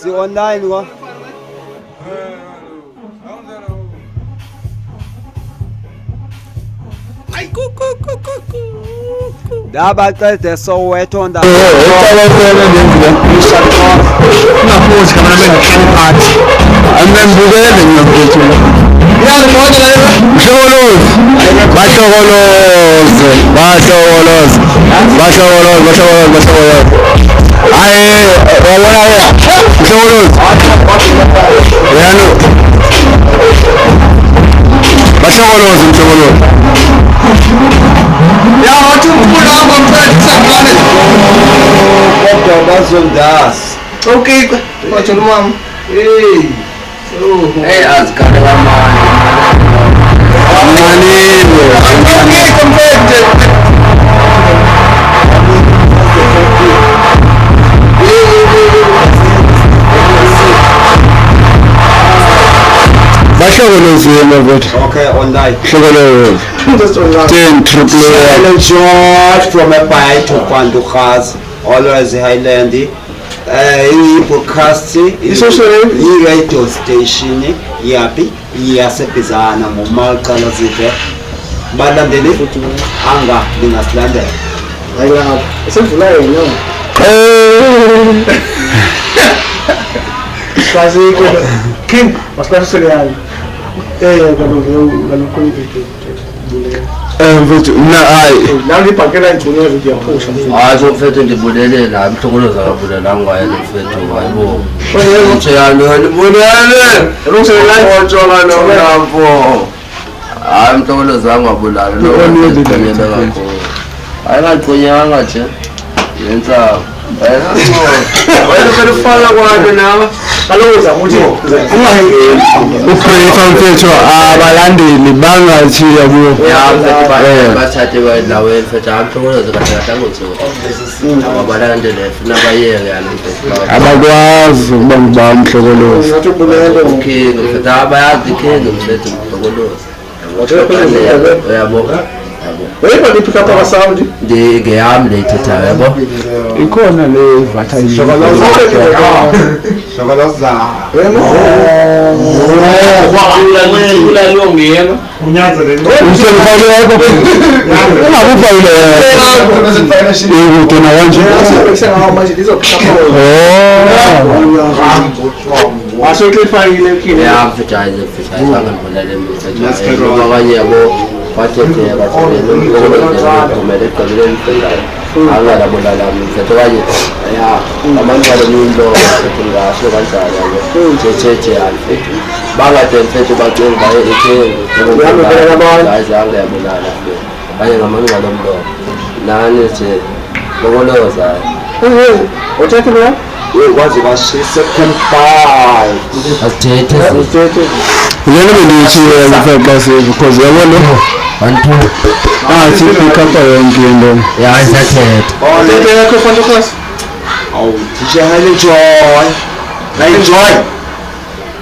Si online kwa. Ndabaqede Soweto nda. Ungafuthi cameraman ngihlale Amembukele ngiyomthetho. Mhlokolozi. Bahlokoloze, bahlokoloze. Bahlokoloze, bahlokoloze, bahlokoloze. Hayi, wabona ke. Mhlokolozi. Uyano. Bahlokoloze mhlokolozi. Ya wathi umkhulu wakho mfethu sakubane. Kodwa bazondasi. Okay, watsho umama. Hey. Hey, azikhale kamani. Anqaniwe. Okay, mfethu. Bahlokoloziwe mfethu. Okay, online. Hlokoloze. 10 triple Hello George from Epai to Kwandukhaz, always Highland. I-broadcast i-radio station yapi yaseBizana ngomaqala zive balandeli anga lingasilandela. Hayi Sevula yena. Classic. King, masiqalisele yani. Eh kaloku kaloku video. Mfethu mna hayi. Nawe ibhakela igcine video yaphusha. Hayi so mfethu ndibulele la mhlokolozi akabulelanga waye mfethu hayibo. Mtheyani ndibulele. Otshoka nomnamfo. Hayi mhlokolozi angabulali lo. Kakhulu. Hayi ngaqonyanga nje. Yenza. Wena phela ufana kwakhe nawe. Kaloku uzama ukuthi Uprefa mfethu abalandeli bangathi yabo. Ya mfethu bathathe endaweni mfethu hayi mhlokolozi kahle kahle angothuki. Ababalandele funa bayeke yani mfethu. Abakwazi ukuba ngubani mhlokolozi. ngathi ubulele. King mfethu abayazi King mfethu mhlokolozi. Uyabo? Yabo. Weyibona i-pick up aba sound. Ngeyami le ithethayo yabo. Ikhona le vatha Hlokoloza. Uselifakeko. Ungakufakile. Ikude na kanje. Sengawo manje izo-pick up. Oh. Asho ifakile King. Ya mfethu hayi mfethu hayi sangibulale mfethu. Ngoba abanye yabo bathethe bathethe kumele egqibeleni mfethu. Angalabulala mfethu okanye ya amanqalo into mfethu ngasho kanjalo yabo. Thethe yani mfethu. Bangade mfethu bacinga baye eThekwini. Hayi zange yabulala mfethu. Kanye ngamanqalo omlomo. Nani nje lokoloza. Uthethe lo? Kwaze kwashisa 10:05. Asithethe. Uthethe. Lena bendiyitshile mfethu xa siva because yabo lo 1 2. athi pick up yonke into. Ya isathethe. Uthethe yakho Fantokhos. Oh, DJ Highland Joy. Enjoy.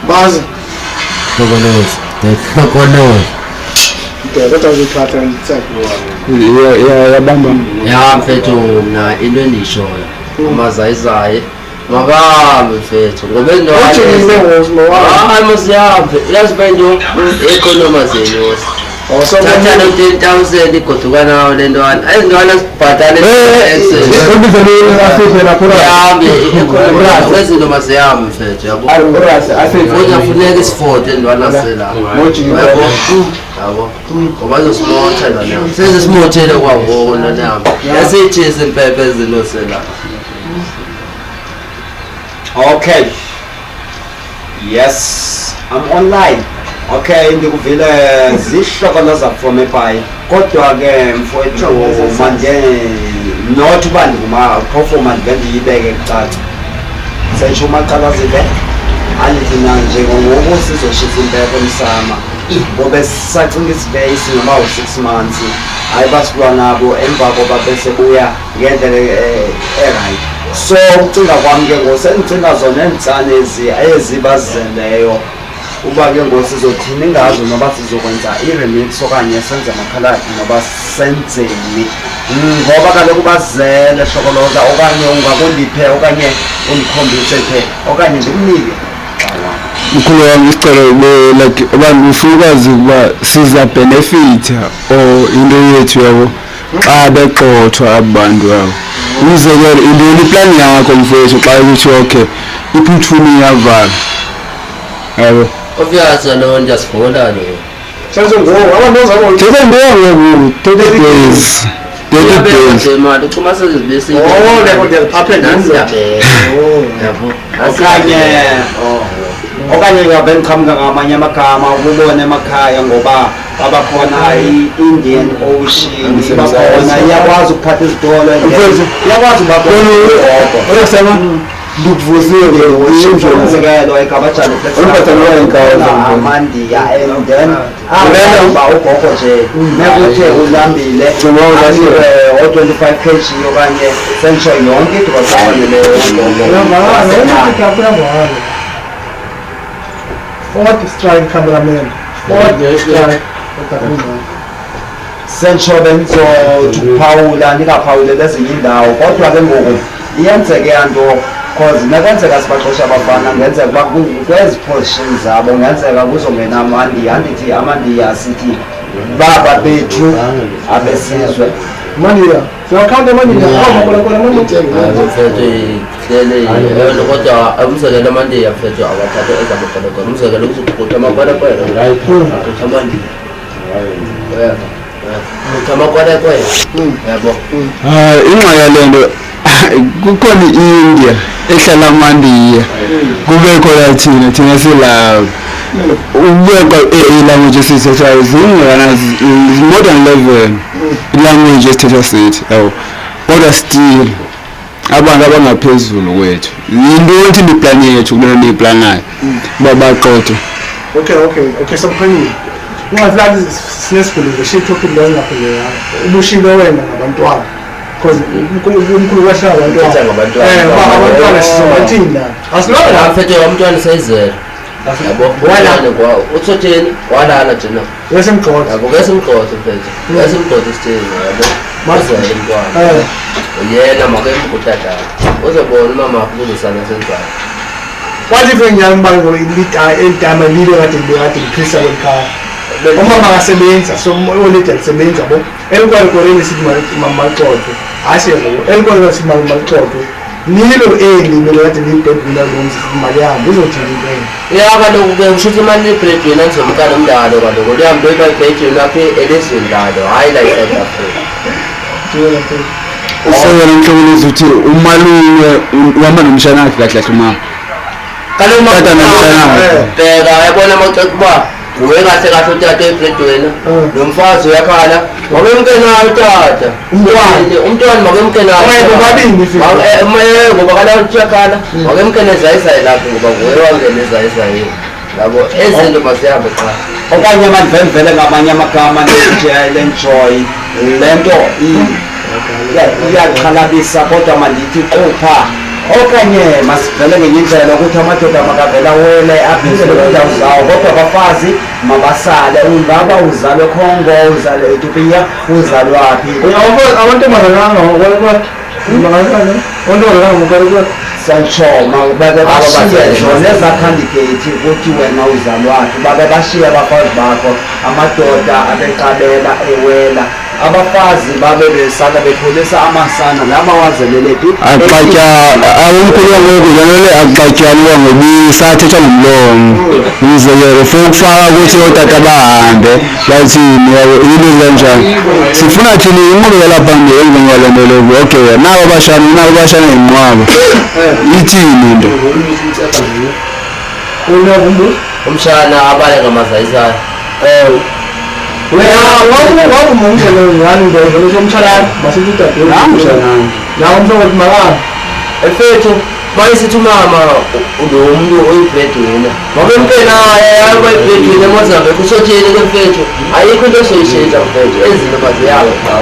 Bazi. Hlokolozi. Hlokolozi. Kodwa uzothatha ngitsakho. Yeah, yabamba. Ya mfethu mna into endiyishoyo amazayizayi makahambe mfethu ngoba Uthi ngime ngoba hayi masihambe yazi uba into ekhonoma zenyosi thatha lo 10,000 igoduka nawo le ntwana ezi ntwana sibhatale yahambe ezinto masihambe mfethu yabo futhi afuneka isifote ntwana sela yabo yabo ngoba azosimotha ntwana yam sezisimothele kwangoku ntwana yam yasiyitshisa impepha ezinto sela. Okay. Yes, I'm online. Okay, ndikuvile zihlokoloza from eBhayi. Kodwa ke mfowethu manje not uba ndinguma phofu manje ndiyibeke kucaca. Setsho umaqala zibe andithi na njengoku sizoshisa impepha emsama. Ngoba sisacinga ispace noma u-6 months. Hayi basilwa nabo emva koba bese buya ngendlela e-right. So ucinga kwami ke ngoku sendicinga zona eentsana ezi ezibazeleyo uba ke ngoku sizothini ngazo noba sizokwenza i-remix okanye senze amakhaladi noba senzeni. Ngoba kaloku bazele hlokoloza, okanye ungakundiphe okanye undikhombise phe okanye ndikunike. Mkhulu wam, isicelo like abantu ufuna ukwazi ukuba siza benefita or into yethu yabo xa begxothwa aba bantu abo. Umzekelo, intoni iplani yakho mfowethu xa kuthiwa okay iPhuthumi iyavala, yabo? Obvious lo ndiyasivola lo. Senze ngoku abantu bazabo. Thetha ngoku 30 days, 30 days. Nje imali uchuma sezibisi. Oh, leko ndiyaziphaphela. Oh. Yabo. Okanye ngabe ndiqhamuka ngamanye amagama ukubona emakhaya, ngoba babakhona i-Indian Ocean ibakhona, iyakwazi ukuphatha izitolo and then iyakwazi uba. Uyasema ndikuvusile. Umzekelo eGabajane Umbhatala inkawu. amandiya and then uba ugogo nje mekuthe ulambile Cuma ulambile. anikwe o-25 kg okanye sentsho yonke into bafaneleyo. Uyavakala, fourth strike, cameraman, fourth strike. Sentsho bendizothi ukuphawula ndingaphawuleli ezinye iindawo, kodwa ke ngoku iyenzeke yanto cause nakwenzeka sibaxosha abafana, ngenzeka uba kwezi position zabo ngenzeka kuzongena amandiya. Andithi amandiya sithi baba bethu abesizwe. Mandiya, siyakhanda mandiya. Oh, makola mandiya. Mfethu, ihlele yona, kodwa umzekelo amandiya mfethu awathathe ezamakwelekwele. Umzekelo kuzokuqutha amakwelekwele, qutha amandiya, uyeva, qutha amakwelekwele, yabo. Hayi, ingxaki yale nto, kukhona i-India ehlala amandiya, kube khona thina silapha ubekwa i-language esiyithethayo zingana more than 11 ilanguage esithethwa sithi, yabo, kodwa still abantu abangaphezulu kwethu. Yintoni thina iplani yethu kule nto niyiplanayo uba baxoxe? Okay, sokuphendula. Ungathi sinesigulo nje shit topic leyo ngaphendulanga. Ubushilo wena ngabantwana. Because umkhulu kwahla ngabantwana. Uthetha ngabantwana. Eh, uba abantwana sizobathini la? Asilona La mfethu, umntwana seyizele, yabo. Umntwana uthotheni walala jena. Wesemgxotha. Yabo, kesimgxothe mfethu, kesimgxothe sitheni, yabo, uzele umntwana. Yena makemke utata, uzobona umama kuzosana senzani. Wathi if nginyani uba elitama lile kade ngiphilisa kweli khaya. Umama akasebenza, so oledi alisebenza, yabo. Elikwalikoreni sithi malixoxwe. Hayi siyengoku. Elikwalikoreni sithi malixoxwe. Lilo eli mina kade ngiyibreadwinner lo mzi, sithi mali yami izothini into eni. Ya, kaloku ke kusho ukuthi imali ibreadwinner nizomka nomndalo kaloku luhambe loyiba ibreadwinner apha elizweni lalo, hhayi la i-South Africa. Usewena mhlobolozi uthi umalume uhamba nomshana wakhe kahle kahle umama. Kaloku Tata nomshana wakhe. Bheka, yabona amaceka uba nguwe kahle kahle utata oyibreadwinner. Lo mfazi uyakhala, makemke nayo utata. Umntwana. Umntwana makemke nayo. Okanye bobabini futhi. Ngoba kaloku uyakhala, makemke nezayizayi lakhe ngoba nguwe wangena ezayizayini, yabo. Ezinto mazihambe qha. Okanye mandivemvele ngamanye amagama ndithi le njoy le nto iyaxhalabisa, kodwa mandithi qupha okanye masivele ngenye indlela ukuthi amadoda makavele awele abhizwe kwiindawo zawo, kodwa abafazi mabasale. Ungaba uzalwe Congo, uzalwe Ethiopia, uzalwaphi. Amantombazana ngokwalekwa. Sentsho bake bashiye zona ezaa candidate ukuthi wena uzalwaphi, babe bashiye abafazi bakho. Amadoda abexabela ewela, abafazi babe besala bekhulisa amasana la bawazelele phi? Axatya awumkhulu ngoku le nto le, akuxatyanwa ngoba isathethwa ngomlomo. Umzekelo, for ukufaka ukuthi ootata bahambe bathini, yabo, into ezikanjani. Sifuna thina inqubekela phambili emveni kwale nto leyo. Okay, nabo abashana yinqwaba, ithini into? Umshana abale ngamazayizayi. Wavuma umzekelo ngani nto umtshalana masithi udadewethu. Namshanam. Nawo umhlobo makanga. Efethu, mayisithi umama lo mntu oyibreadwinner makemke naye ayoba yibreadwinner eMozambique. Usothini ke mfethu? Ayikho into esoyishintsha mfethu, ezinto mazihambe qha.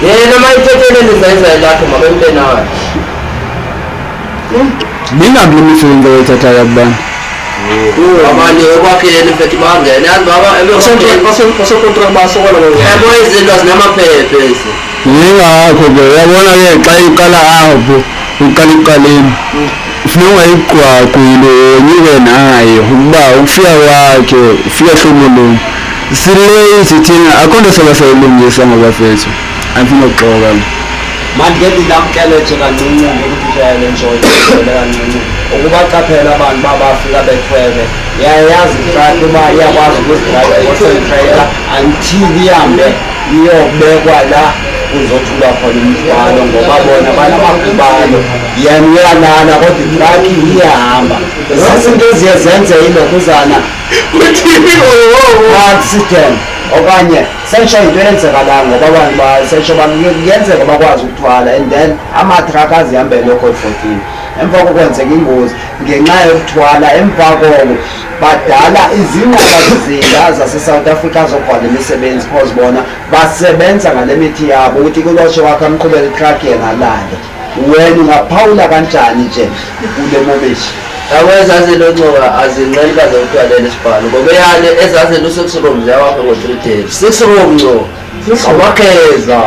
Yena mayithethele lizayizayi lakhe, makemke naye. Mingaphi le misebenzi abayithathayo abantu? Abanye ekwakheni mfethu bangene, yazi baba. Osokontrakt basokola. Yabo, izinto azinamaphepha ezi. Yingakho ke uyabona ke xa iqala apho uqala ekuqaleni funeka ungayigqwagqwi into wonyuke nayo ukuba ukufika kwakhe ufika hlobo luni. Sileyithi thina akho nto soba sayilungisa ngoba fethu andifuni ukuxoka. Mandike ndinamkele nje kancinci ngokutitshayele nje kancinci ukuba qaphela abantu uba bafika bethwele yayazi itraki uba iyakwazi ukuzidrayiva ngosentreyila until ihambe iyobekwa la kuzothulwa khona umthwalo ngoba bona banamakhubalo yena uyalala kodwa itraki iyahamba zizinto eziye zenze ilokuzana accident okanye sensho into eyenzekalayo ngoba abantu sensho kuyenzeka bakwazi ukuthwala and then amatraka azihambele code 14 emva kokwenzeka ingozi ngenxa yokuthwala emva koko badala izingqalasizinda zase-South Africa zokugwala imisebenzi cause bona basebenza ngale mithi yabo ukuthi kulosho wakhe amqhubele itruck yena alale. Wena ungaphawula kanjani nje kule momeshi? Yabo ezazelo ncoka azinqeni baze kuthiwa isibhalo ngoba eyale ezazelo u-six room ziyawakha ngo-three days six room nco awakeza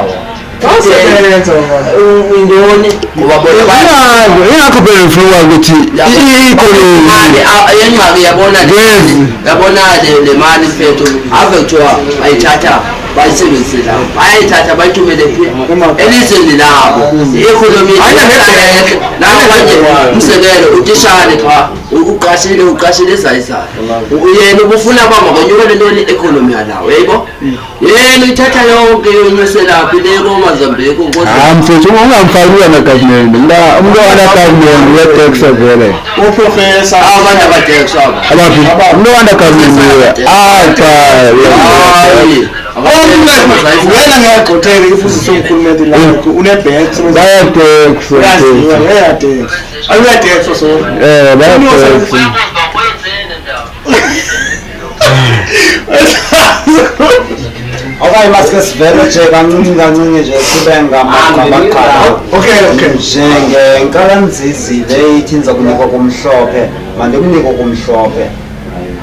Basebenza mama. intoni ngoba bona Ingakho ingakho phela ngifuna ukuthi i-economy mali yengxaki yabona Ngezi. yabona le mali mfethu ave kuthiwa bayithatha bayisebenzise lapho bayayithatha bayithumele phi elizweni labo i-economy nabanye umzekelo utishane pha uqashile uqashile ezayizayo yena ubufuna uba makonyukele ntoni i-economy yalawo uyayibo yena uyithatha yonke yonyuselaphi le komazambeko hayi mfethu ungamfaki umntwana government la umntwana government uyatexa vele Uprofessor abantu abatekswa aba abaphi umntwana government apha hayi wena ngiyagxothela if usisongurhulumente lakho unebhenki bayatexa uyaziwa uyatexa awuyatexa so bayatexa Okanye masike sivele nje kancinci kancinci nje sibe ngamaqabaqaba. Okay, okay. Njengenkalanzizi le ithi ndiza kunikwa kumhlophe, mandikunikwe kumhlophe.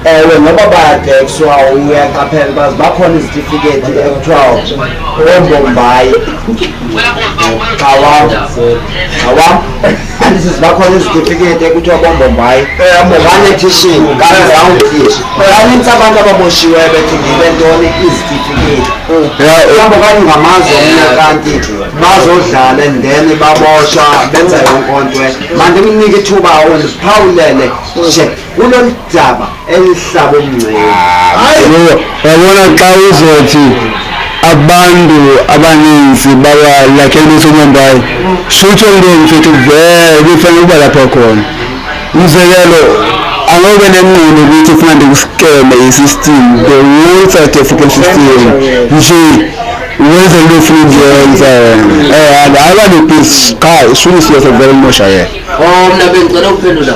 Ewe, noba bayatekswa uyaqaphela uba bakhona izitifiketi ekuthiwa oombombayi. Xawam, xawam. Andithi zibakhona izitifiketi ekuthiwa bombombayi. Banethishini, kanzawuthishi. Banintsi abantu ababoshiweyo bethengile ntoni izitifiketi. Mhlawumbi okanye ngamazwe omnye kanti bazodlala and then baboshwa benza yonke onto. Mandimnike ithuba undiphawulele nje kulolu daba elihlaba umngcele. Uyabona xa uzothi abantu abaninzi baba like entosonyambayi shutsho nto mfethu vele kufanele uba lapha khona umzekelo angobe nengqondo ukuthi ufuna ndikuskeme i-system the whole South African system nje wenze into ofuna ukuyenza wena hayi banebhizi qha isifuna siyose vele umosha yena. Oh mna bengicela ukuphendula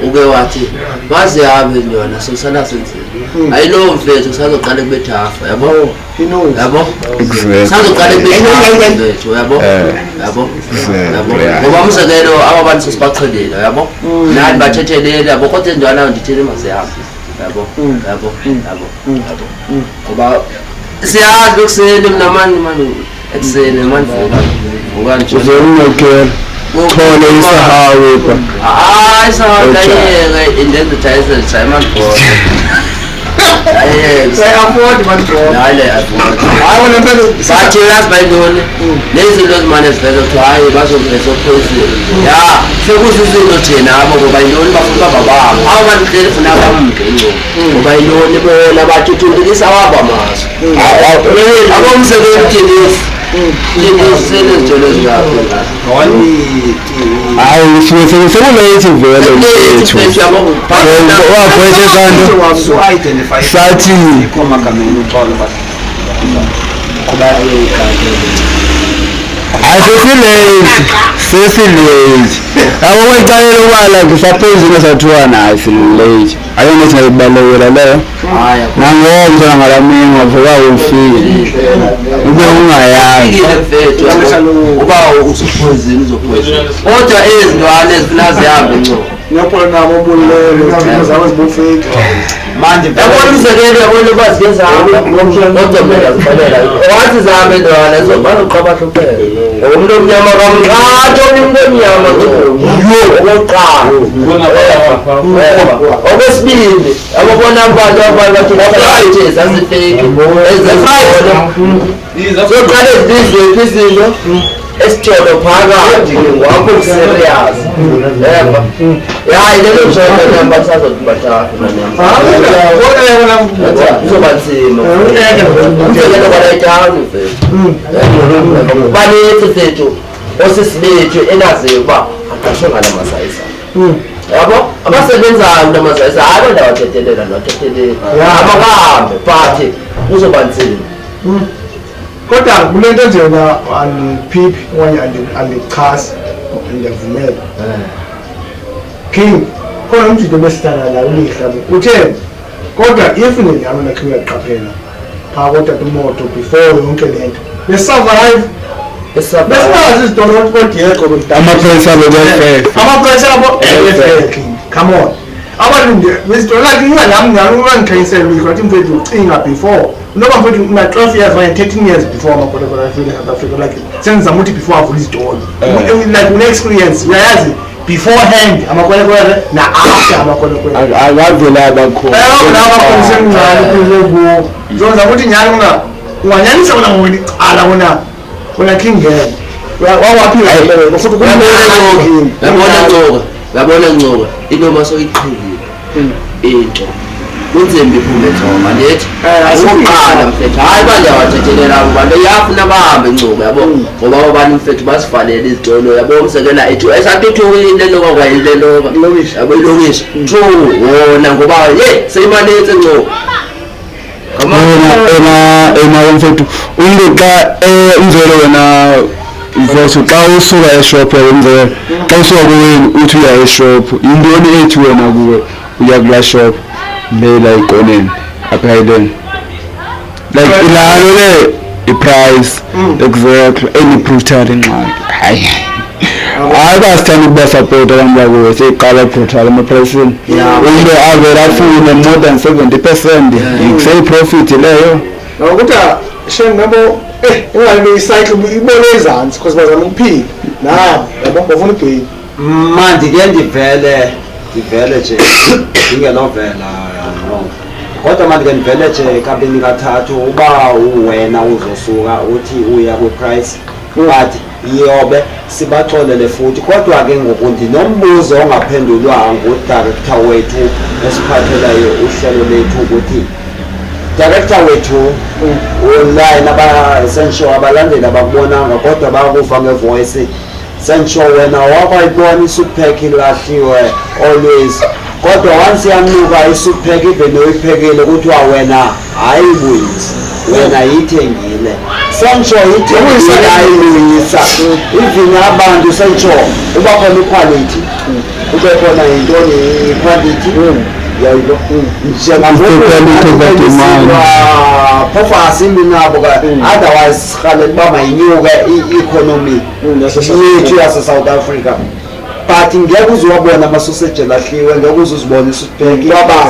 uke wathi mazihambe yona sosala senzeni ayilowo mfethu sazoqala kube thafa yabo yabo Exactly. sazoqala kube thafa mfethu yabo yabo yabo ngoba umzekelo aba bantu sesibaqhelile yabo nani bathethelele yabo kodwa endawana ndithele mazihambe yabo yabo yabo yabo ngoba siyazi ekuseni mna mani mani ekuseni mani vuka vuka nje Uzonginokela thole isahawu pha. Hayi sawayeke indenza jayise jayima Siya-afford man bro. Hayi le afford. Hayi wena mpela Bathi yazi bayintoni lezi zinto ezimane ziveza kuthiwa hayi bazoveza ophezulu ya sekuzizinto thina abo ngoba yintoni bafuna uba bababo abo bantu hleli funa bamke ngco ngoba yintoni bona bathuthuntukisa wabo amazwe abo umsebenzi thinisi thinisi senezitshelo ezingaphi Hayi sekulate vele mfethu. Wagwethe santo So identify sathi ikho magameni uxolo ba. Kuba hayi sesilate sesilate. Yabo kwecaleni uba like saphezulu sathiwa nayi silate. Ayona thina ibalekela leyo. hayi Nangomso nangala mini wavuka ufike. Ube ungayazi. Fikile mfethu uba usuphoyizini uzophoyizini kodwa ezi ntwana ezifuna zihambe ngco Niyaphola nabo obulele, izimo zabo zibufiki. Manje Yabona umzekelo, yabona uba zike zihamba, kodwa mna ndiyazifanela. Wathi zihambe ntwana, zizobana bahlupheka. Ngoba umntu omnyama kamqhatha omnye umntu omnyama yho, okokuqala. Okwesibini, yabobona abantu abantu bathi zazifeki, ezazibona. Soqala ezilizwe izinto esitolo phakathi ke ngwakho serious. Yeva. Hayi lelo njalo namba sazothi bathathu nanyama. Kuzoba nzima. Umzekelo kwala etawuni mfethu. Banethi fethu osisi bethu enaziyo uba aqashwe ngala masayisa. Yabo abasebenzayo kula masayisa hayi abantu abathethelela nothethelela. Abakahambe but kuzoba nzima. Kodwa kule nto nje yona andiphiphi okanye andichasi, ndiyavumela. King, khona umjito besihlala la ulihla uthe kodwa if nenyama nakhe uyaqaphela phaa kotata umoto before yonke le nto besurvive, besinazi izitolo koDiego. Ama-price abo befefe. Ama-price abo ebefair, King, come on. Abantu izitolo like inganami nyani ungandikhanyisela ulihla wathi mfethu ucinga before noba mfethu una-12 years okanye 13 years before amakorekore afike eSouth Africa, like sendizama ukuthi before avula izitolo, like une-experience uyayazi beforehand amakwerekwere na-after amakwerekwere. Akavele abakhona. Abakhona kuze kuwo zonza ukuthi nyhani unganyanisa wona ngowena icala wona wena King ngene wawaphila futhi. Uyabona Ncoka, uyabona Ncoka, into masoyiqhelile into kunzima iphume Ncoka lethi okokuqala mfethu. Hayi uba ndiyawathethelela abo bantu, iyafuna bahambe Ncoka, yabo, ngoba abo bantu mfethu basivalele izitolo, yabo. Umzekela ethu esathuthukile into enoba kwa into enoba, yabo, ilokishi two wona ngoba ye seyimanintsi Ncoka. Wena ena mfethu, umntu xa umzekelo wena mfethu xa usuka eshop, yabo, umzekelo xa usuka kowenu uthi uya eshop, yintoni ethi wena kuwe uya kulaa shop lela ikoneni apha island, like ilalo le i-price exactly eni-brutal ingxaki. Hayi hayi, basithanda ukubasapota abantu bakuwe, seyiqala brutal emaprayisini, umntu avele afune more than 70%, seyi-profit leyo. Kodwa shem nabo ingane beyicycle ibone ezantsi because bazama ukuphila nabo, yabo, bafuna ibheki. Mandike ndivele nje ndingelovela no, kodwa mandike ndivele nje kabini kathathu uba wena uzosuka uthi uya kwi-price, but iyobe sibaxolele futhi. Kodwa ke ngoku ndinombuzo ongaphendulwanga ngudirector wethu esiphathelayo uhlelo lethu ukuthi director wethu online abasensho abalandeli abakubonanga kodwa bakuva ngevoice. Sensho wena wakwayibona i-soup pack ilahliwe always, kodwa once yanuka i-soup pack even uyiphekile kuthiwa wena ayibuyisi, wena yithengile. Sensho yithengile ayibuyisa even abantu. Sensho uba khona iquality, kube khona yintoni iquality yayibo. Quality over demand. Phofu asimbi nabo ka otherwise sihalela uba mayinyuke i-economy yethu yase-South Africa, but ngeke uze uwabone amasoseji elahliwe, ngeke uze uzibone isoup pack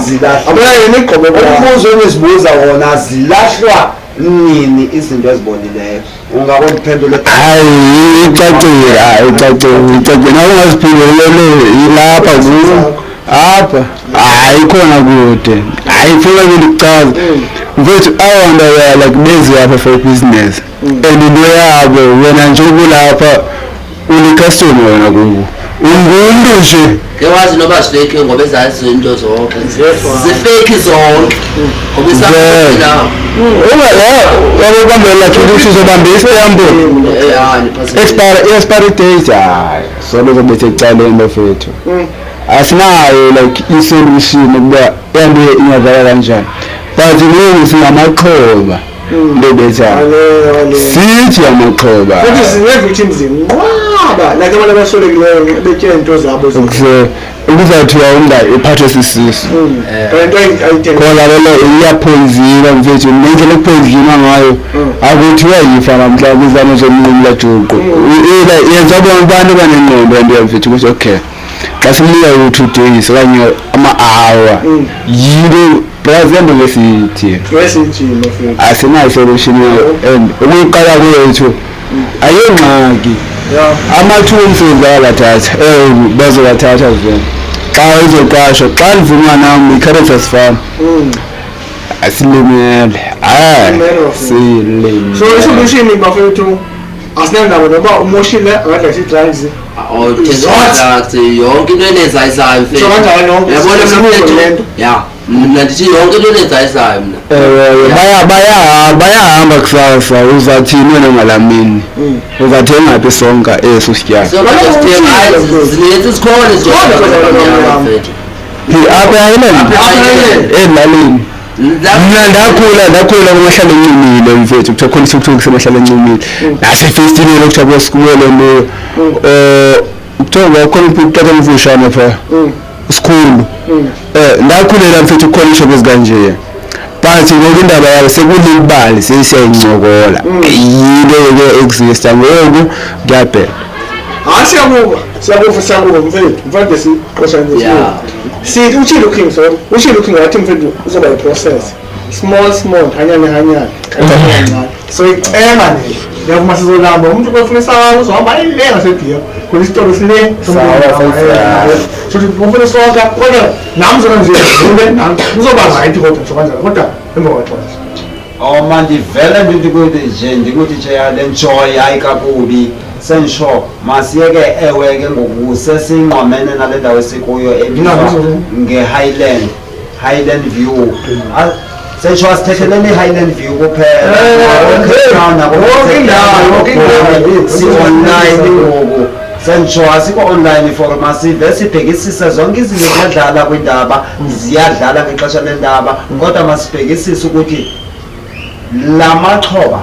zilahliwe. Abona yena igqobo. Umbuzo engizibuza wona, zilahlwa nini izinto ezibolileyo? Ungakondiphendula. Hayi icacile, hayi icacile, icacile. Nawe ungaziphendulele ilapha kuwo apha, hayi khona kude, hayi funa ke ndikuchaze mfethu. Abantu aba like bezi apha for business and into yabo wena nje ukulapha ulicustomer, wena kubo ungumntu nje. Ke wazi noba zifake ngoba ezazi izinto zonke zifake zonke ngoba isakela. Unga yabobambela ukuthi uzobamba istamp expire date, hayi solo zobethe ecaleni bafethu. Asinayo like i-solution ukuba yanto ingavela kanjani, but ngoku singamaxhoba bebetha sithi amaxhoba. Futhi sine-victims nqwaba, like abantu abaswelekileyo betye iinto zabo. Kuzawuthiwa umntu iphathwe sisisu. Kanti into ayithenga. Khona lelo iyaphonzilwa mfethu, nendlela ekuphenzinwa ngayo akuthiwa yifa namhlanje izamo zomnqumla juqu yenza bona abantu banengqondo nto yamfethu ukuthi okay xa simnika u-2 days okanye ama-hour yinto. Plus lento ngesithini Wesithini mfethu. Asinayo solution and ukuyiqala kwethu ayongxaki. Yeah. Amathuba omsebenzi bayawathatha, bazowathatha vele xa izoqashwa, xa livuma nam i-currency asifani. Asilimele, hayi. Silimele, bafethu. So silimele. I-solution bafethu, asinandaba noba umoshile akadla ii-drugs. Drugs, yonke into enezayisayo mfethu. So kanjalo yonke, Yabona mna sibuze mfethu, le nto. ya mna ndithi yonke into enezayisayo mna. Ewe, bayahamba kusasa, uzathini wena ngalaa mini? Uzathenga phi sonka eso sityayo? So manje sithenga, hayi, zinintsi zikhona Zikhona izitolo mfethu. Phi? Apha e-Highland? Apha e-Highland. Ezilalini. Mna ndakhula kumahlala encumile mfethu, kuthiwa khona isithuthuthu semahlala encumile nasefestineni, kuthiwa kwesikuwe le nto, kuthiwa kwakhona utata omfushane phaa isikhulu. Ndakhulela mfethu kukhona iishophu ezikanjeya, but ngoku indaba yabo sekulibali, sesiyayincokola yinto ke exista ngoku, kuyabheda. Hayi, siyakuva, siyakuva, siyakuva mfethu, mfethu, siqosha nje. Sithi utshilo uKing, sorry, utshilo uKing wathi mfethu uzoba yi-process small small, hanyane hanyane, kancane kancane. So icenga nje, ndiyavuma, sizolamba umuntu kofuna isawa uzohamba ayile ngasebhiya khona isitolo sile. Sawa, Sothi ufuna isonka, kodwa nam zona nje zule nam uzoba right, kodwa nje kanjalo, kodwa emva kwexesha. Oh man, ndivele ndithi kuthi nje, ndikuthi nje le njoy, hayi kakubi sendisho, masiyeke. Ewe ke ngoku sesingqamene nale ndawo esikuyo ebizwa nge-Highland, Highland View. Ah, sendisho asithetheleni i-Highland View kuphela. Cape Town nako. Yonke indawo, yonke indawo. Si-online ngoku, sendisho asikho online for masive sibhekisise zonke izinto ziyadlala kwindaba, ziyadlala ngexesha lendaba, kodwa masibhekisise ukuthi la maxhoba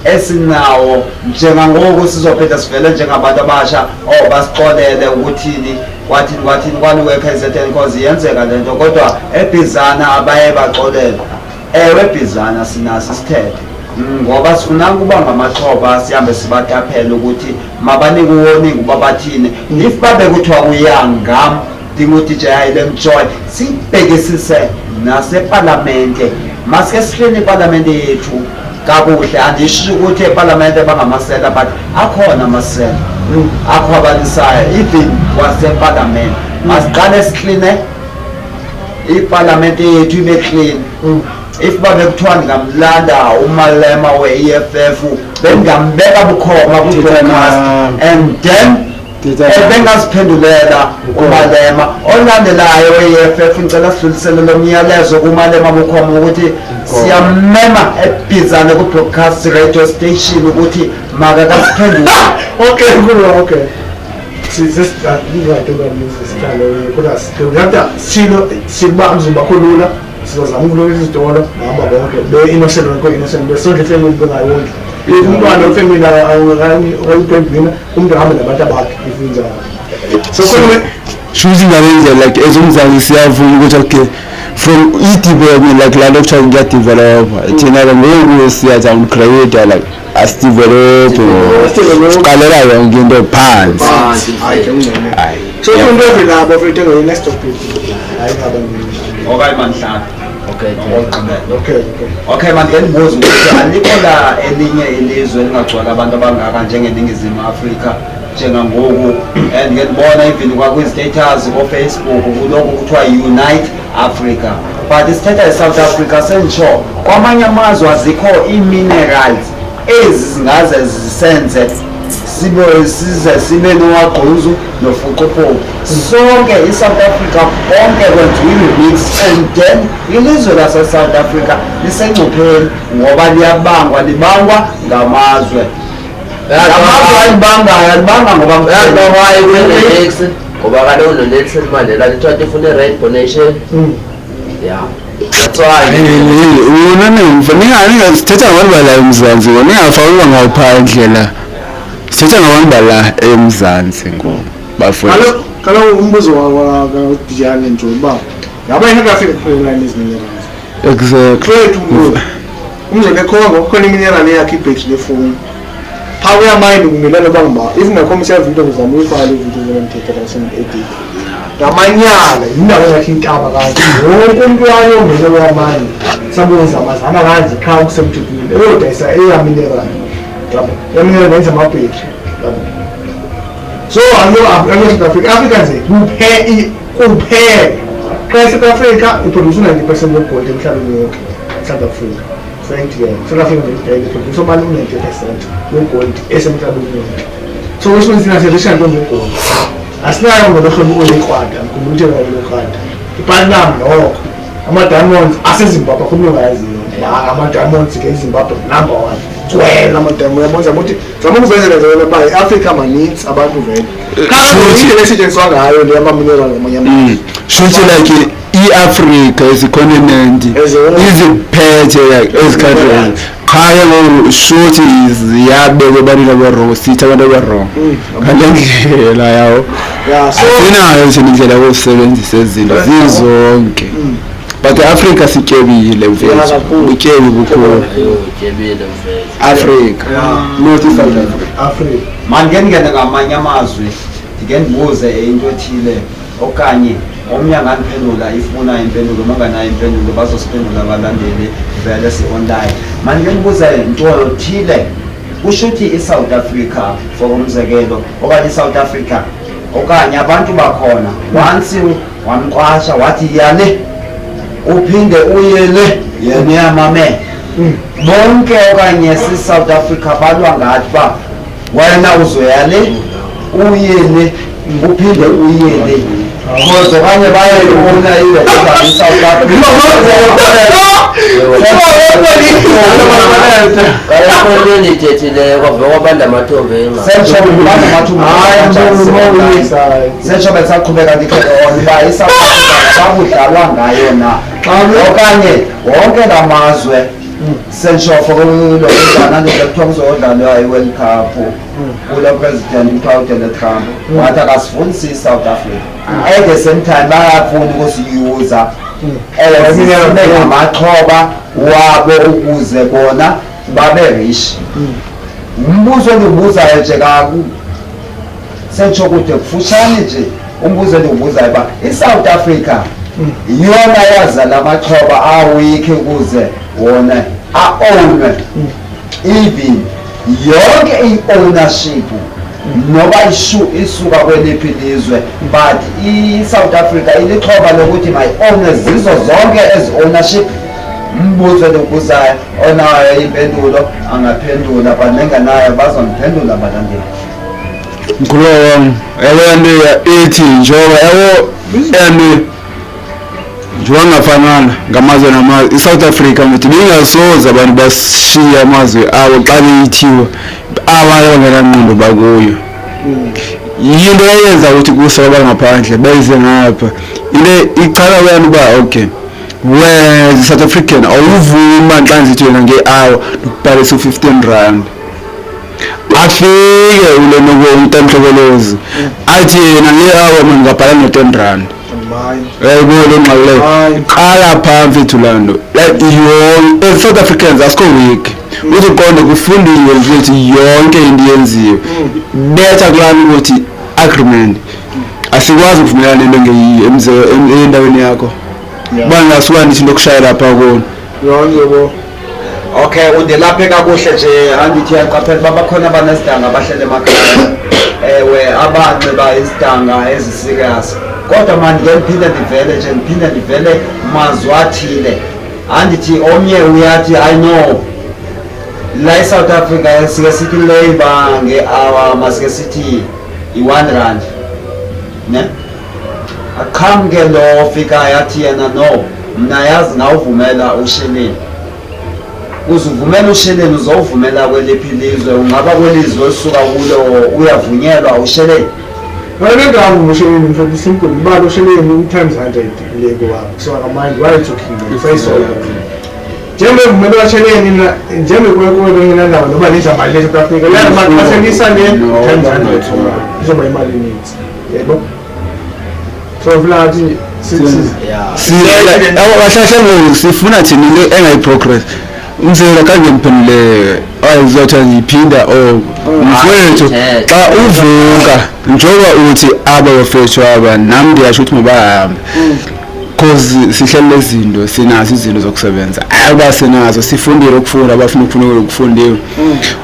esinawo njengangoku sizophinda sivele njengabantu abasha, oh basixolele ukuthini, kwathini, kwathini, kwaliwe KZN, cause iyenzeka le nto, kodwa eBhizana abaye baxolele. Ewe, eBhizana sinaso isithethe, ngoba sifuna ukuba ngamaxhoba, sihambe sibataphele ukuthi mabanike uwarning uba bathini. If babe kuthiwa uyangam, ndingu-DJ Highland Joy, sibhekisise nasepalamente, masike sihleni ipalamente yethu kakuhle. Andisho ukuthi epalamente bangamasela, but akhona amasela akhwabanisayo even kwasepalamente. Masiqale sikline ipalamente yethu ibe clean. If babe kuthiwa ndingamlanda uMalema we-EFF, bendingambeka bukhoma kwi-broadcast and then ebengaziphendulela uMalema olandelayo we-EFF. Ngicela sidlulisele lo myalezo kuMalema bukhoma ukuthi siyamema eBhizane ku-broadcast radio station ukuthi makakasiphendule. Okay, cool, okay. Right, sihlale, kodwa kodwa silo sikuba umzimba kulula, sizozama ukulungisa izitolo, bahamba bonke be-innocent, wonke innocent, besondla ifemeli, bengayondli. If umntwana wefemeli akayi-breadwinner, umuntu ahambe nabantu abakhe if injalo. So khona Shuthi ngale like ezomzansi siyavuma ukuthi okay, from i-development, like laa nto kuthiwa kuyadevelopa, thina ke ngoku siya-downgrade, like asidevelophi, siqalela yonke into phansi. Phansi. Hayi, ngcono. Hayi. So into evelapho mfethu engoyi-next topic, hayi ngaba Okanye manhlanu. Okay. Okokugqibela. Okay. Okay, man, ngeke ndibuze ukuthi alikho la elinye ilizwe elingagcwala abantu abangaka njengeNingizimu Afrika njengangoku, and ngeke ndibona even kwakwi-status koFacebook kulokhu kuthiwa Unite Africa, but isithetha eSouth Africa, senditsho kwamanye amazwe azikho ii-minerals ezi zingaze zisenze sibe size sibe nowagquzu nofuqufuqu sonke. I-South Africa konke kwenziwa i-remix, and then ilizwe lase-South Africa lisengcupheni ngoba liyabangwa, libangwa ngamazwe, ngamazwe alibangayo, alibanga ngoba Uyazi why kune-X? Ngoba kaloku noNelson Mandela lithiwa ifuna i-rainbow nation. Yeah, that's why. Wona ninga sithetha ngabantu bala eMzantsi, ningafaki uba ngaphandle la, sithetha ngabantu bala eMzantsi ngoku bafowethu. Kaloku umbuzo kaDijane nje uba ngaba iSouth Africa kuphela nezi-minerals. Exactly. Kwethu ngoku umzekelo eCongo kukhona imineral eyakhe ibhetri lefowuni phaa, kuyamayini kumelana uba nguba if ungakho msiyava into, ngizama uyifaka le video njengamthetho kasen-edit. Ngamanyala yindawo engathi intaba kanje, wonke umntu wayongene wamanye sabozamazama kanje qha okusemthethweni eyodayisa eyamineral, yabo, eyamineral yenza amabhetri, yabo. So ayo South Africa, Africa nje kuphela xa iSouth Africa iproduce u-90% wegold emhlabeni wonke. South Africa, fact ke, South Africa nje kuphela iproduce obani u-90% wegold esemhlabeni wonke. So which means thina sirisha nto ngegold, asinayo ngolo hlobo olikrwada. Mkhumbula uthe olikrwada iplatinum noko, ama-diamonds aseZimbabwe akhona ongayaziyo ama-diamonds ke. IZimbabwe number one, gcwele ama-diamond. Uyabona, zama ukuthi zama ukuvezela nje wena uba i-Afrika manintsi abantu vele. Shuthi. Indlela esetshenziswa ngayo le yama-mineral ngamanye amazwe. Shuthi like i-Africa as a continent iziphethe like ezi countries qha ke ngoku shuthi ziyabekwa ebantwini aba-wrong, sithi abantu aba-wrong ngale ndlela yawo. Yeah, so Asinayo thina indlela yokusebenzisa ezinto zizonke, but i-Afrika sityebile mfethu. Kakhulu. Butyebi bukhulu. Utyebile mfethu. Africa, not i-South Africa. Afrika. Mandike ndingene ngamanye amazwi, ndike ndibuze into ethile okanye omnye angandiphendula ifuna impendulo, uma unganayo impendulo bazosiphendula abalandeli vele si-online. Mandike ndibuze nto thile. Kusho ukuthi i-South Africa, for umzekelo, okanye i-South Africa okanye abantu bakhona, once wamqwasha wathi yale, uphinde uye le, yena uyamamela bonke, okanye si-South Africa balwa ngathi uba wena uzoya le, uye le, uphinde uye le, cause okanye bayayibona iwena i-South Africa. Kayikho into endiyithethileyo kwave kwabanda amathumbu engxaki. Sentsho kubanda amathumbu. Hayi. Sentsho besaqhubeka ndikhe on uba i-South Africa bakudlalwa ngayo na okanye wonke la mazwe, sentsho for lo mntana kuthiwa kuzodlalwa i-World Cup, kulo president kuthiwa uDonald Trump wathi akasifuni siyi-South Africa, at the same time bayafuna ukusiyuza as sibe ngamaxhoba wabo ukuze bona babe rich. Umbuzo endiwubuzayo nje kaku sentsho kude kufutshane nje, umbuzo endiwubuzayo uba i-South Africa yiyona yazala amaxhoba awikhi ukuze wona a-ownwe, even yonke i-ownership noba isuka kweliphi ilizwe, but i-South Africa ilixhoba lokuthi mayi-owne zizo zonke ezi ownership. Umbuzo endiwubuzayo, onayo impendulo angaphendula, but nengenayo bazondiphendula abalandeli. Mkhulu wam, yabo nto ithi njengoba yabo and njengoba ngafanana ngamazwe namazwe, i-South Africa mthi bingasoze abantu bashiye amazwe abo xa beyithiwa abantu abangenangqondo bakuyo. Yinto eyenza ukuthi kusa abangaphandle beze ngapha, into iqala wena uba okay, wena South African awuvuma xa ndithi wena nge-hour ndikubhalisa u-R15, afike ulenoku umntamhlokolozi athi yena nge-hour mna ndingabhala no-R10. Uyayibona le ngxaki leyo? Hayi. Qala phaa mfethu laa nto, like yonke as South Africans asikho weak, uthi uqonde kufundiwe mfethu, yonke into iyenziwe betha kulaa nto ukuthi agreement asikwazi ukuvumelana nento engeyiyo endaweni yakho, uba ngasuka ndithi into yokushayela phaa kuni. Yonke bo. Okay, undilaphe kakuhle nje. Andithi uyaqaphela uba bakhona abanezidanga abahlele emakhaya, ewe, abanxiba izidanga ezi-serious, kodwa mandike ndiphinde ndivele nje, ndiphinde ndivele mazwi athile. Andithi omnye uyathi, I know la eSouth Africa sike sithi labour nge-hour masike sithi i-R1 ne, aqhamuke lo ofikayo athi yena, no, mna yazi ngawuvumela usheleni. Uzuvumela usheleni, uzowuvumela kweliphi ilizwe? Ungaba kwelizwe osuka kulo uyavunyelwa usheleni? Wena engavu usheleni mfethu, simple, ibala usheleni u-times 100 le kwabo. So akamandi why it's okay fayisola njengoba evumela washeleni, njengoba kwengenandawo noba nenjamali le South Africa yamasebisa le times 100 izoba imali eninzi, yebo. So funa Kahle kahle ngoku sifuna thina into engayi-progress. Umzekelo khange ndiphendule ayizotha ndiyiphinda oko mfowethu xa uvuka njengoba uthi aba bafethu aba nam ndiyasho ukuthi mabahambe cause sihleli lezinto sinazo izinto zokusebenza aba sinazo sifundile ukufunda abafuna ukufunda ukufundiwe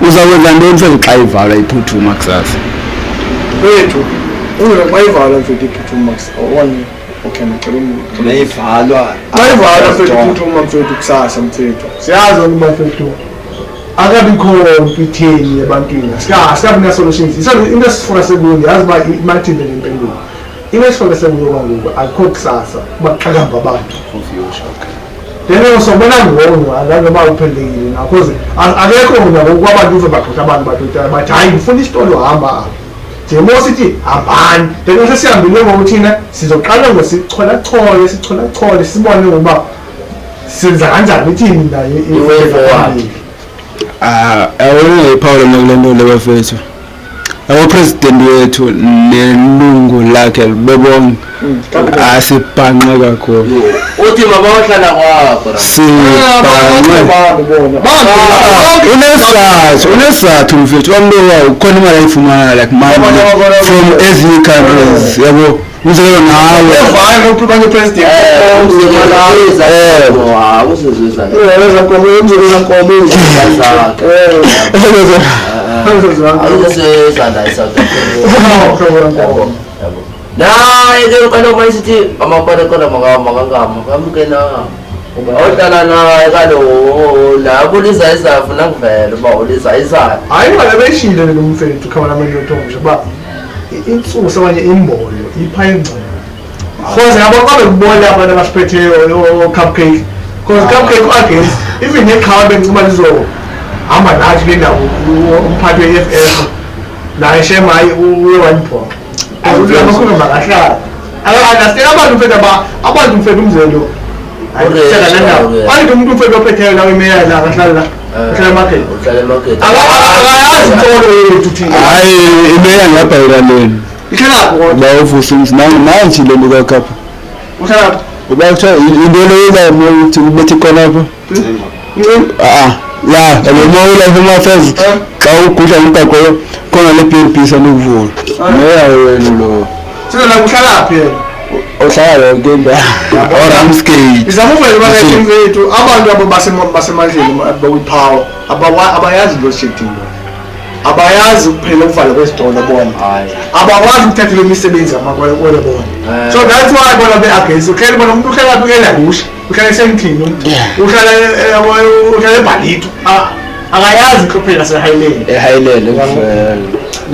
uzakwenza ntoni mfethu xa ivalwa iphuthuma kusasa? Mfethu uza xa ivalwa mfethu iphuthuma okanye okay ndicela Neyivalwa. Xa ivalwa mfethu iphuthuma mfethu kusasa mfethu siyazi wena uba mfethu akabikho nto itheni ebantwini asikabi na-solutions into esifuna sekuyo ndiyazi uba imathile le mpendulo into esifuna sekuyo kwangoku akukho kusasa uba kuxakamba abantu then sobona ngoku angazi noba uphendulekile na cause akekho nangoku abantu uve bagxotha abantu batotala bathi hayi ndifuna isitolo hamba apha njengoba sithi hambani then sesihambile ngoku thina sizoqala ngosicholachole sicholachole sibone ngokuba senza kanjani ithini nayo I-way forward. Ah, yabona iphawula mna kule nto le bafethu yabo president wethu nelungu lakhe bebonke asibhanqe kakhulu. Uthi mabayohlala kwakho ra. Sibhanqe unesizathu unesizathu mfethu wamlowa ukhona imali ayifumana like money from ezinye countries yabo umzekelo nawe Usizwiza la eSouth Africa. Naye ke kaloku mayisithi amakwerekwere makangama kamke na ohlala naye kaloku la kuliza izafu nangivela uba uliza izayo. Hayi imali ebeyishile lo mfethu khameraman yothongisha uba intsusa okanye imbolo ipha ingxelo cause yabo xa bekubona abantu abasiphetheyo oo-cupcake cause cupcake u-against even neqhawe bendicinga uba lizohamba nathi kule ndawo umphathi we-E F F naye shem hayi uye wandiphoxa amakhulu makahlala aka-understand abantu mfethu abantu mfethu umzelo andithi umntu mfethu ophetheyo la imeya la akahlala la uhlala emakhethe uhlala emakethe akayazi intolo yethu thina. Hayi imeya ngabhayikaleni Ihlala phi kodwa? Bawuvusa umzi nantsi le nto kakhapha Uhlala phi? Uba kuthiwa into leyo uthi ubethe ikona apha a ya yabo uma ulapha emaffairs xa ugudla umgaqo khona le B&B sanukuvula meya wena lo. Sina uhlala phi yena? Ohlala yonke indawo oRamsgate. Izama uvela uba mfethu abantu abo basemandleni bakwipower abayazi load shedding abayazi ukuphela ukuvala kwezitolo bona abakwazi ukuthathelwa imisebenzi ngamakwelekwele bona so that's why bona be-against uhlele bona umuntu uhlala phi eLarusha uhlala esendlini umuntu uhlala uhlala eBhalito akayazi inhlupheko yaseHighland eHighland.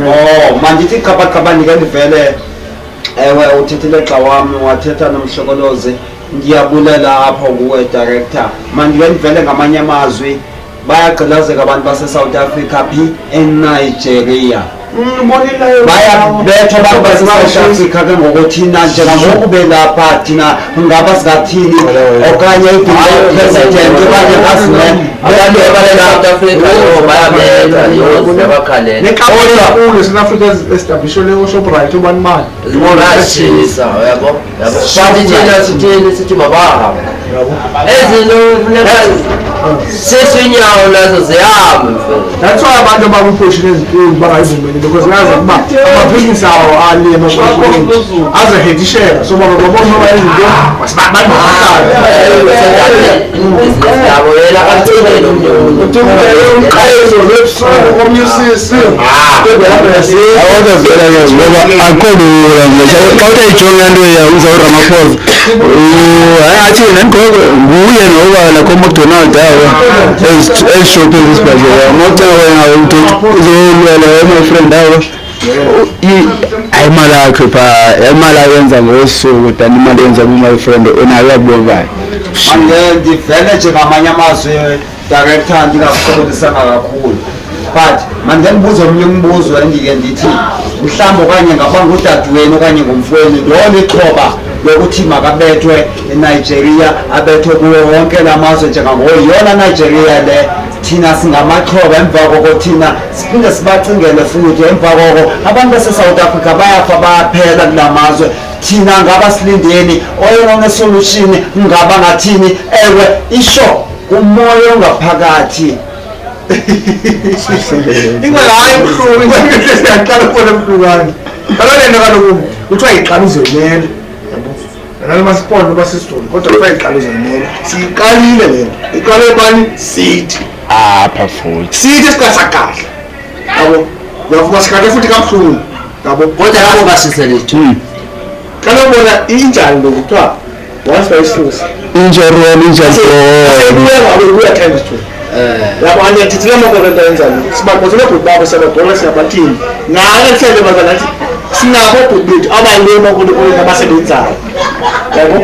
Oh, mandithi qaba ndike ndivele ewe uthethile xa wami wathetha nomhlokolozi ndiyabulela apho kuwe director mandike ndivele ngamanye amazwi bayagqilazeka abantu base-South Africa phi eNigeria bayabethwa abantu base-South Africa ke ngoku thina njengangoku belapha thina ngaba singathini okanye i-president okanye government abantu abale-South Africa yo bayabetha yo siyabakhalela. Nekampani enkulu eSouth Africa establishwe oShoprite ubani bani Bayashisa uyabo yabo but thina sithini sithi mabahambe yabo ezinto funeka sesinyawo nazo zihambe mfethu. That's why abantu abakwiposition ezinkulu bangayivumeli because bayazi ukuba amabhizinisi awo ale emakhuleni azohedisheka so baba babona uba izinto bangahlala. Ibhizinisi yabo yena akacingeli omnye umuntu. Umqhayizo lwebusuku komnye usisi. Awuke vele ke ngoba akukho lula nje xa uthi ayijonga nto ya uza uRamaphosa hayi athi nangoku nguye noba lakho McDonald awo ezishophi ezisibhedlela ngocinga wena umntu uzolwela my friend awo hayi imali yakhe phaa imali ayenza ngosuku than imali eyenza ku-my friend unayo uyabongayo. Manje ndivele nje ngamanye amazwi director ndingakusokolisanga kakhulu but mandike ndibuze omnye umbuzo endike ndithi mhlawumbi okanye ngaba ngudadewenu okanye ngumfowenu lolixhoba lokuthi makabethwe eNigeria abethwe kuwo wonke la mazwe njengangoyona Nigeria le thina singamaxhoba emva koko thina siphinde sibacingele futhi emva koko abantu base-South Africa bayafa bayaphela kula mazwe thina ngaba silindeni oyona nesolution ngaba ngathini ewe isho. Kumoya ongaphakathi. Ingxaki hayi ibuhlungu, ingxaki siyaqala ukubona ebuhlungu kanje. Kaloku le nto kaloku kuthiwa yiqala uzoyimela. Yabo. Nalona masipona noba sisizulu kodwa kuthiwa yiqala uzoyimela. Siyiqalile le nto. Iqale bani? Sithi. Apha futhi. Sithi sikasakadla. Yabo. Uyavuka sikade futhi kabuhlungu. Yabo. Kodwa lapho basisele ithu. Kaloku bona injani lo kuthiwa once bayisusa. Injorol injorol. Ibuya ngabo ibuya times two. Yabo andiyathethela amadoda into ayenzayo. Sibaqothele bhuti babo siyabadola siyabathini. Nalo kuhlele baza nathi sinabo bhuti bethu abalema kulo abasebenzayo. Yabo.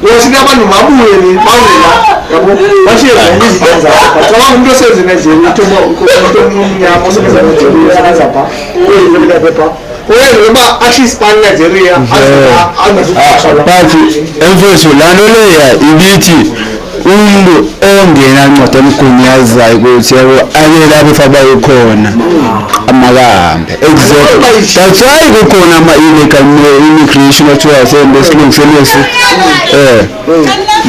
Yosike abantu mabuye ni baze la. Yabo. Bashiye zonke izinto zabo. Bacabanga umuntu osebenza eNigeria uthi umuntu omnyama osebenza eNigeria usebenza pha. Uyenzela pha. Uyenzela uba athi isipani Nigeria azokuqasha la. But emfowethu laa nto leya ibithi umntu ongenancwadi emgunyazayo ukuthi yabo aye lapho fanele bayekhona makahambe. Exactly, that's why kukhona ama-illegal immigration athiwa sesilungiselesi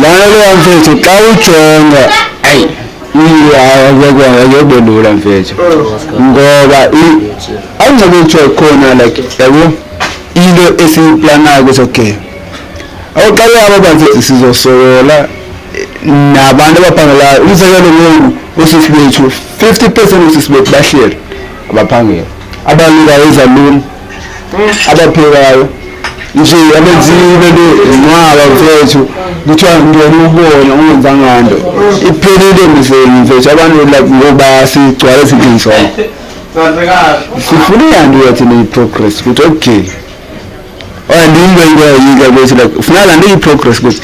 laa nto leya mfethu xa ujonga ayi akekho lula mfethu ngoba awungcobe kuthiwa khona like yabo into esiyiplanayo ukuthi okay awuqale abo bantu sizosokola nabantu abaphangelayo. Umzekelo ngoku osisi bethu 50% osisi bethu bahleli abaphangeli, abalukayo ezaluni, abaphekayo nje, abenza into inqwaba mfethu. Kuthiwa ngena ubone ungenzanga nto iphelile emizeni mfethu. Abantu like ngoba sigcwale ezindlini sonke sifuna iyanto yathi i-progress ukuthi okay andiyinto into yayika ukuthi like ufuna laa nto iyi-progress ukuthi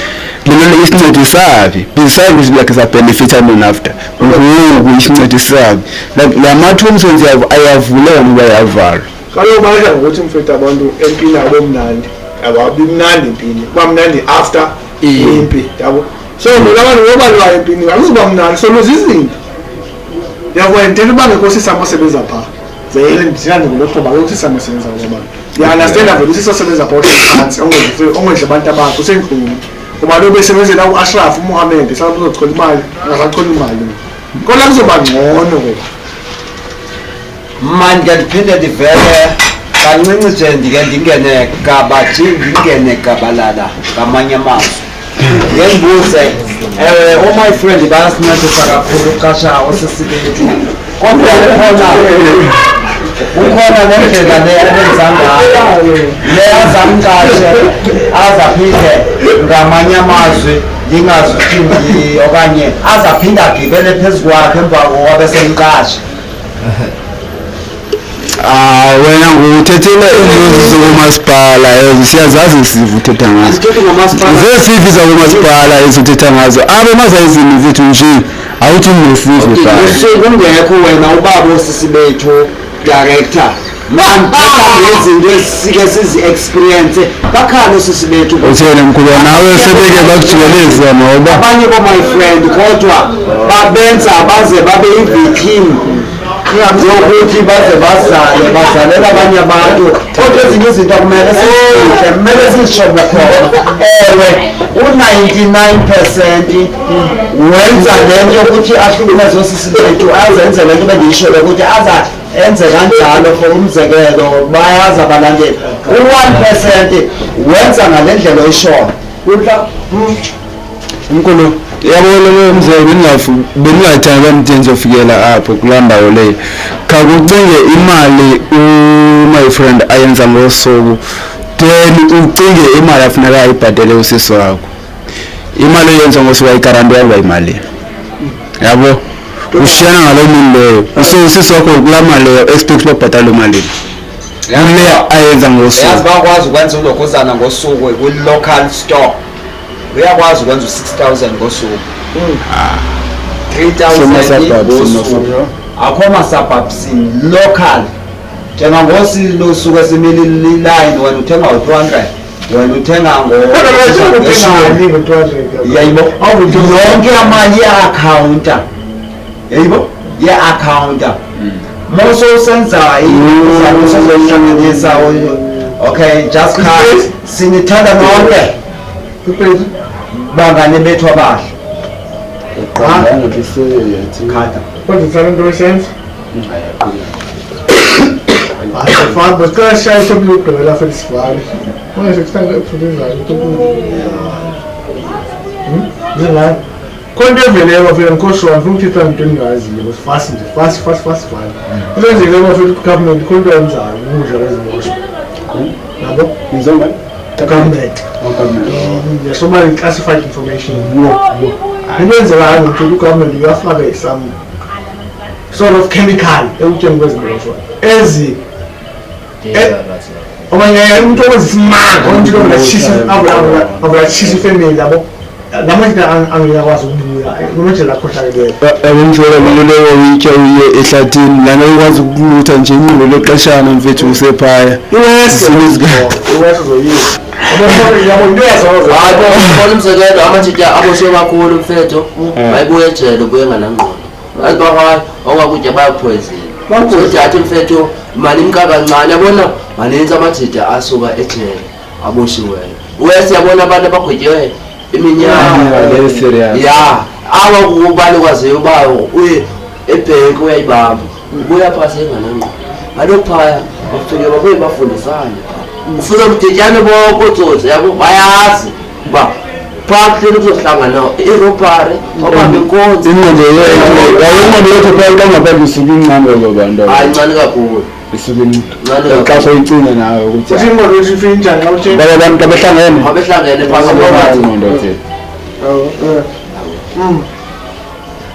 le nto isincedisaphi besides ukuthi like sa-benefit-a nini after ngoku isincedisaphi like la mathuba omsebenzi ayavuleka noba ayavalwa. Kaloku badla ngokuthi mfethu abantu empini abomnandi, ababi mnandi empini, kuba mnandi after impi, yabo. So bona abantu ngobalwayo empini akuzuba mnandi, so luza izinto. Yabo, ndithetha uba ngekho sisam osebenza phaa vele ndithina ngolo hlobo akekho sisam osebenza kuba bantu. Ndiya-understanda vele usisi osebenza phaa ohleli phantsi ongondli abantu abakhe usentlungu kuba lo besebenzela uAshraf uMohammed esala uzochola imali angasachola imali kodwa kuzoba ngcono ngoba. Mani ke ndiphinde ndivele kancinci nje ndike ndingene gabaji ndingene gabalala ngamanye amazwi ndike ndibuze ewe oh-my friend bayasincedisa kakhulu uqasha osisi bethu kodwa kukhona nendlela le abenza ngayo le azamqashe azaphinde ngamanye amazwi ndingazi uthini okanye azaphinde agibele phezu kwakhe emva kokuba semqashe. Ah wena nguthethela izinto zakomasipala ezo siyazazi isiva uthetha ngazo. Andithethi ngomasipala. Zesivi zakomasipala ezithetha ngazo abo mazayizini zethu nje awuthi nesive phaa. Usuke ungekho wena ubaba osisi bethu director mandithetha ngezinto esike sizi-experience bakhale osisi bethu. Uthele mkhulu nawe sebeke bakujikeleza ngoba abanye bo-my friend kodwa babenza baze babe yi-victim yokuthi baze bazale bazalela abanye abantu kodwa ezinye izinto akumele sizifihle kumele sizisho khona. Ewe u-99% wenza le nto yokuthi ahlukumeze osisi bethu azenze le nto bendiyisholo ukuthi aza enze kanjalo for umzekelo bayazi abalandeli u-1% wenza ngale ndlela oyishoyo. Mkhulu yabo lo mzekelo bendingathanda uba ndide ndizofikela apho kulaa ndawo leyo. Khawucinge imali u-my friend ayenza ngosuku then ucinge imali afuneka ayibhatele usisi wakho. Imali oyenza ngosuku ayigarantiwanga uba yimalini, yabo ushiyana ngaloo mini leyo. So usisi wakho kulaa mali leyo expect uba ubhatale malini kule ayenza Yazi ngosuku. Bayakwazi ukwenza ulokhuzana ngosuku kwi-local store uyakwazi ukwenza u-6,000 ngosuku, 3,000 Sema-suburbs, ngosuku. Akho ma-suburbs, local njengangosi losuku esimile line wena uthenga ngo-200 wena uthenga ngo yayibo yonke amali iya-akhawunta yayibo iya-akhawunta mose usenza usozoyihlanganisa. Okay, just cut. Sinithanda nonke bangane bethu abahle. Khanda. Kodwa uthanda into esenza? Hayi, sifana, besicela sishaye itopic yokugqibela futhi sivale. Manje sekuhlanga episode ezayo, itopic. Njengani? Khona into eveleyo bafika ngikhohlwa ngifuna ukuthetha into engingayaziyo bese fast nje fast fast fast fast. Into enzekile bafika ku-government khona into ayenzayo ukudla kweziboshwa. Yabo? Ngizongani? Government. Oh, government. There's so many classified information. Into enzekayo ukuthi u-government uyafaka some sort of chemical ekutyeni kweziboshwa ezi okanye umuntu okwenza isimanga umuntu avula avula tshisa ifemeli yabo namanje angiyakwazi ukubuya nomanje lakhohlakeleyo Abemfela leyo witya uye ehlathini lana ikwazi ukulutha nje ingqondo lexeshana mfethu usephaya. iwese iwese uzoyisa yabo into yazozo Hayi bo, khona umzekelo amajita aboshwe kakhulu mfethu. Bayibuye ejele ubuye nganangqondo. Yazi ba hayi okakutya bayaphoyizela. Sothi athi mfethu mani imka kancane yabona maninzi amajita asuka ejele aboshiweyo. Wese yabona abantu abagwetyiweyo iminyaka. Very serious. Ya, awa kubani kwaziyo uba uye ebhenki uyayibamba. Ubuya phasi enganangqondo. Kaloku phaya bafike babuye bafundisane phaa. Ufike kudityane bonke ootsotsi yabo bayazi uba phaa kuhleli kuzohlangana irobhari babambe inkonzi. Ingqondo yethu, yayo ingqondo yethu phaya xa ngaphandle isuke incane kwabo bantu. Hayi incane kakhulu. Isuke incane. Incane Xa kakhulu. soyicinga nawe ukuthi uthi ingqondo yethu ifike njani xa uthi laba bantu xa behlangene Babehlangene phaa ngaphakathi. ingqondo thina.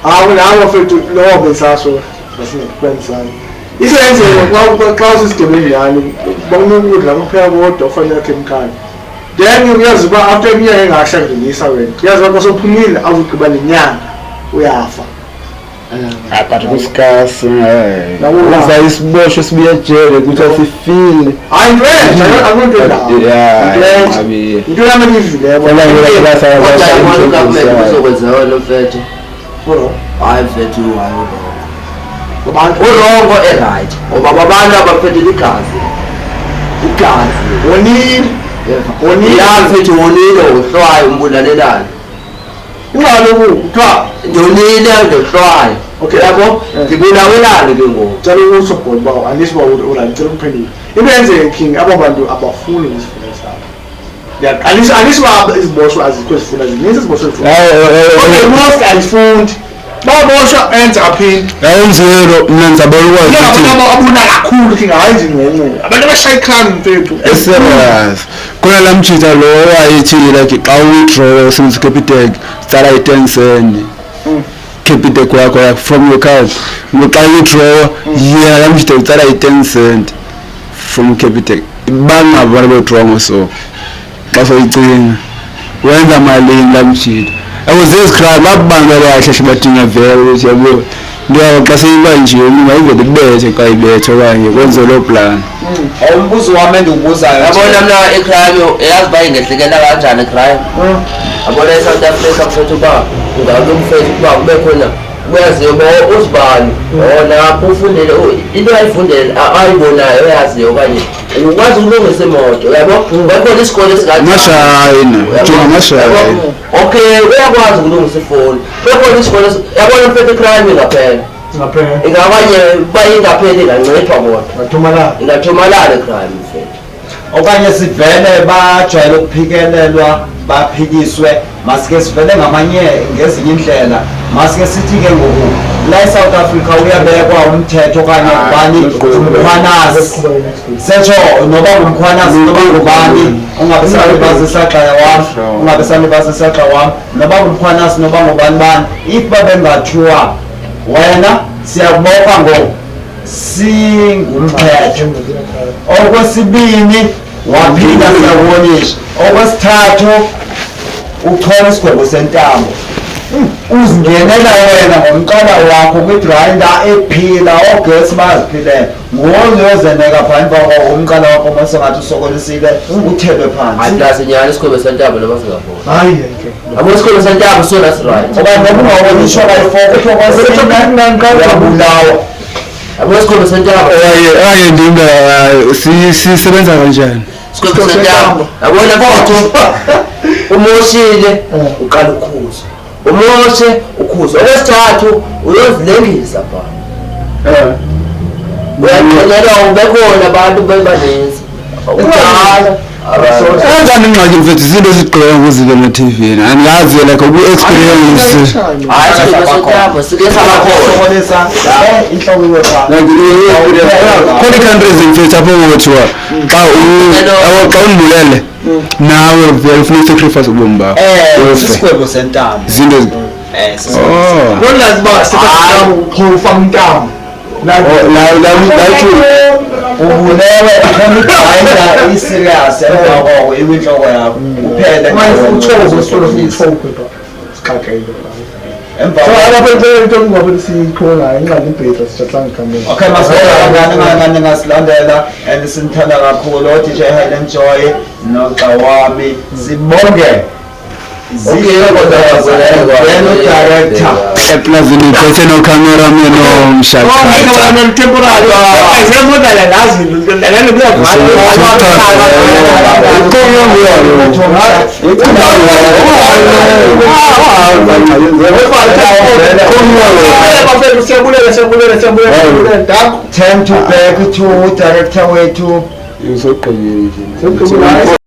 Hawu nawe mfethu lowo bensaso basingekubenzani. Isenzeka xa usisigebengu yani bakunokudla kupheka kodwa ufanele khemikhali. Then uyazi uba after iminyaka engasha ngelisa wena. Uyazi uba sophumile awuzugqiba nenyanga uyafa. Ah, but kusikasi Yabona. uza isiboshwe sibuya ejele kuthiwa sifile. Hayi into entsha akunto endawo. Yeah, Into entsha. abiye. Into yami engiyivileyo. Fela ngela Kodwa yabona ugovernment sala uzokwenzeka wena mfethu. Hayi mfethu hayi urongo. Urongo eright ngoba babantu abaphethe igazi. Igazi. Wonile. Wonile. Ya mfethu wonile wohlwayo umbulalelani. Ingxaki kuthiwa Ndonile ndohlwayo. Okay. Yabo ndibulawelani ke ngoku. cela utsho bhoti uba andisho uba urayithi cela ukuphendula into eyenzeke king aba bantu abafuni izifundo zabo andisho uba iziboshwa azikho ezifunda zininzi iziboshwa ezifunda kodwa most azifundi baboshwa enze aphinde Ayenzero mina ngizabona ukwazi abantu ukuthi ababona kakhulu king hayi nje ngenye abantu abashaya icrime mfethu eserious. Khona la mjita lo wayethi like xa withdraw usebenzisa Capitec tsala i-10 cent. Capitec wakho like from your card. Xa withdraw yeah la mjita utsala i-10 cent from Capitec. Bangabo abantu withdraw ngoso. Xa soyicinga wenza malini la mjita. Yabo zezi crime abantu abahle badinga vele ukuthi yabo into yabo xa seyiba nje ungayivele ibethe xa ibethe okanye kwenze loo plan. Umbuzo wami endiwubuzayo Yabona mna icrime yazi uba ingehlekela kanjani icrime. Yabona eSouth Africa mfethu uba ungabe umfethu ukuba kube khona uyaziyo uba uzibani oh napho ufundele into ayifundele ayibonayo oyaziyo okanye ukwazi ukulungisa imoto uyabo bakhona isikole Amashayina, jonga amashayina. Okay uyakwazi ukulungisa ifoni bekhona isikole yabona mfethu icrime ingaphela ngaphela ingabanye uba ingapheli ingancipha kodwa ngathumalala ingathomalala icrime mfethu. Okanye sivele bajwayele ukuphikelelwa baphikiswe masike sivele ngamanye ngezinye indlela masike sithi ke ngoku la eSouth Africa uyabekwa umthetho okanye ngubani umkhwanazi setsho noba ngumkhwanazi noba ngubani ungabe salibazisa xaya wam ungabe salibazisa xa wam noba ngumkhwanazi noba ngubani bani if babengathiwa wena siyakubopha ngoku singumthetho okwesibini waphinda siyakubonisha okwesithathu uchola isigwebo sentambo uzingenela wena ngomqala wakho kwigrinder ephila oogesi bayaziphilela ngoyozeneka phaa emva koko umqala wakho mosengathi usokolisile uthelwe phantsi Hayi plus nyhani isigwebo sentambo noba singabona. hayi ke Yabo isigwebo sentambo sona siright. okanye noba ungawonishwa kayi-four kuthiwa kwesine uyabulawa Yabo isigwebo sentambo. Okanye ndinga sisebenza kanjani? Isigwebo sentambo. Yabona mfethu umoshile uqala ukhuza. Umoshe ukhuza. Ukhuze. Okwesithathu uyozilengisa pha. Uyaqhelelwa ubekhona abantu bebaninzi. Kudala. Kanjani ingxaki mfethu, izinto ezigqibela ngokuzivela na-TV, andingazi like uku-experience. Hayi, sike sotamba, sike sabakhona. Sokolisa inhloko iwepha. Like khona ii-countries mfethu apho kuthiwa xa xa undibulele nawe vele ufuna usacrifice ubomi bakho. Ufe. Sisigwebo sentambo. Izinto Sisigwebo. Oh. Nongazi uba sithatha ufaka intambo. Oh, la Ubulewe khona igayida i-serious, emva koko iwinhloko yakho uphele. Uchozo solo siyichokwe pha. Sixakeke. Emva So koko. apha into into ngoba siyikhona ingxaki ibhedla sijatla ngikamela. Okay, masibonga ngasilandela and sinithanda kakhulu o-DJ Helen Joy noxa wami, sibonge then director. Eplazini iphethe no-cameraman omshaqaqa. Temporary. Ayizemodala ngazi lana kuyavala. Siyabulela, siyabulela, siyabulela, siyabulela. Danko. Turn to back to director wethu. Usogqibile nje.